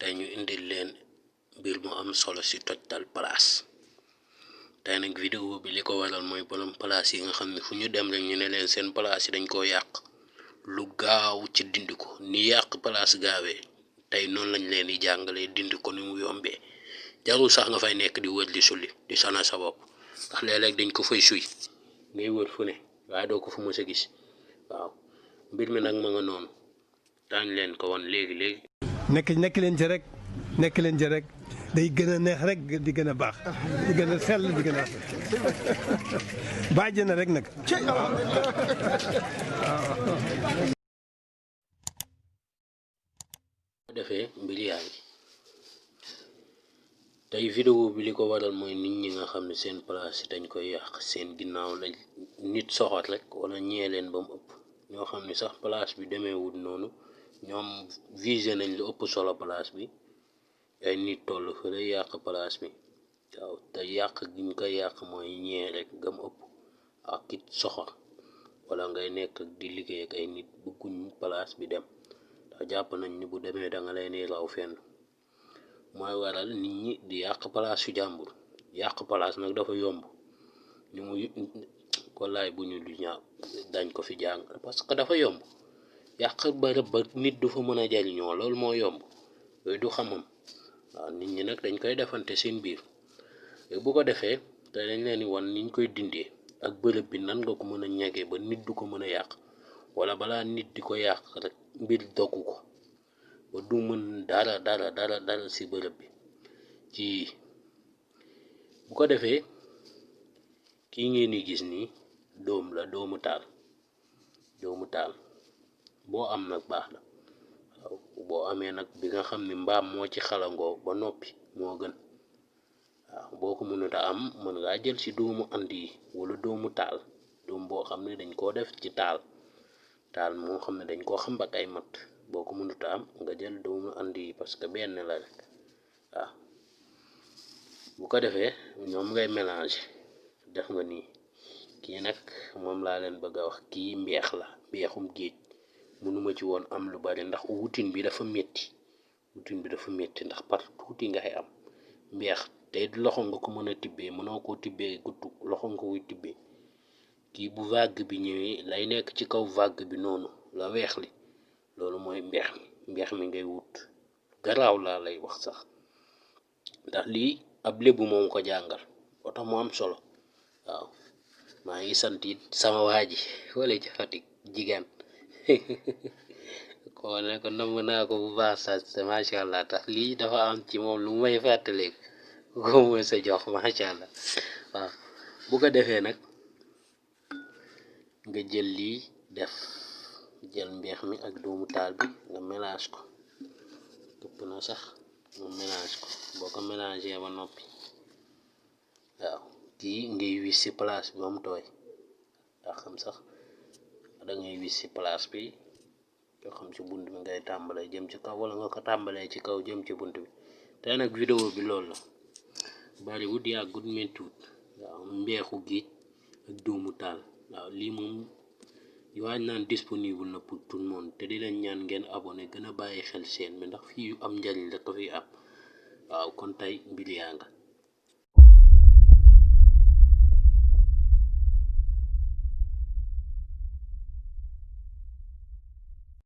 tey ñu indil leen mbir mu am solo ci tojtal place. tey nag vidéo bi li ko waral mooy borom place yi nga xam ne fu ñu dem rek ñu ne leen seen place yi dañ koo yàq lu gaaw ci dindi ko ni yàq place gaawee tey noonu lañ leen di jàngalee dindi ko ni mu yombee jarul sax nga fay nekk di wër di sulli di sana sa bopp ndax léeg-léeg dañ ko fay suy ngay wër fu ne waaye doo ko fu mës a gis waaw mbir mi nag ma nga noonu daañ leen ko won léegi nekk leen ci rek day gën a neex rek di gën a baax di gën a sell di gën a bàjj na rek nag defee mbir yaa ngi tey vidéo bi li ko waral mooy nit ñi nga xam ne seen place dañ koy yàq seen ginnaaw la nit soxot rek wala ñee leen ba mu ëpp ñoo xam ne sax place bi demeewul noonu ñoom visé nañ lu ëpp solo place bi ay nit toll fële yàq place bi waaw te yàq gi ñu koy yàq mooy ñee rek gam ëpp ak kit soxor wala ngay nekk di liggéey ak ay nit bëgguñ place bi dem ndax jàpp nañ ni bu demee da nga leen raw fenn mooy waral nit ñi di yàq place yu jàmbur yàq place nag dafa yomb ñu mu wallaay bu ñu lu ñaaw dañ ko fi jàng parce que dafa yomb yàq bërëb ba nit du fa mën a jariñoo loolu moo yomb yooyu du xamam waaw nit ñi nag dañ koy defante seen biir bu ko defee te dañ leen di wan niñ koy dindee ak bërëb bi nan nga ko mën a ñagee ba nit du ko mën a yàq wala balaa nit di ko yàq rek mbir doggu ko ba du mën dara ci bërëb bi ci bu ko defee kii ngeen di gis nii doom la doomu taal boo am nag baax na waaw boo amee nag bi nga xam ne mbaam moo ci xalangoo ba noppi moo gën waaw boo ko mënut a am mën ngaa jël ci doomu andi yi wala doomu taal doom boo xam ne dañ koo def ci taal moo xam ne dañ koo xam ak ay mat boo ko mënut a am nga jël doomu andi yi parce que benn la rek waaw bu ko defee ñoom ngay mélanger def nga nii kii nag moom laa leen bëgg a wax kii mbeex la mbeexum géej mënuma ci woon am lu bari ndax wutin bi dafa metti ndax par tuuti ngay am mbeex te loxo nga ko mën a tibbee mënoo koo tibbee guttu loxo nga koy tibbee kii bu vague bi ñëwee lay nekk ci kaw vague bi noonu la weex li loolu mooy mbeex mi ngay wut garaaw laa lay wax sax ndax lii ab lébu moom ko jàngal oto mu am solo waaw maa ngi sant it sama waa ji wala ci Fatick jigéen ko ne ko namm naa ko bu baax sa macha allah tax lii dafa am ci moom lu may fàttaleek ko mooy sa jox macha allah waaw bu ko defee nag nga jël lii jël mbeex mi ak doomu taal bi nga mélange ko ëpp na sax nga mélange ko boo ko mélangé ba noppi waaw kii ngay wis ci place bi ba mu tooy daa xam sax da ngay wis ci place bi yoo xam ci bunt bi ngay tàmbalee jëm ci kaw wala nga ko tàmbalee ci kaw jëm ci bunt bi tey nag vidéo bi loolu la bari wut yàggut mettiwut waaw mbeexu géej ak doomu taal waaw lii moom waaj naan disponible na pour tout le monde te di leen ñaan ngeen abonné gën a bàyyi xel seen bi ndax fii yu am njariñ la ko fi am waaw kon tey mbir yaa nga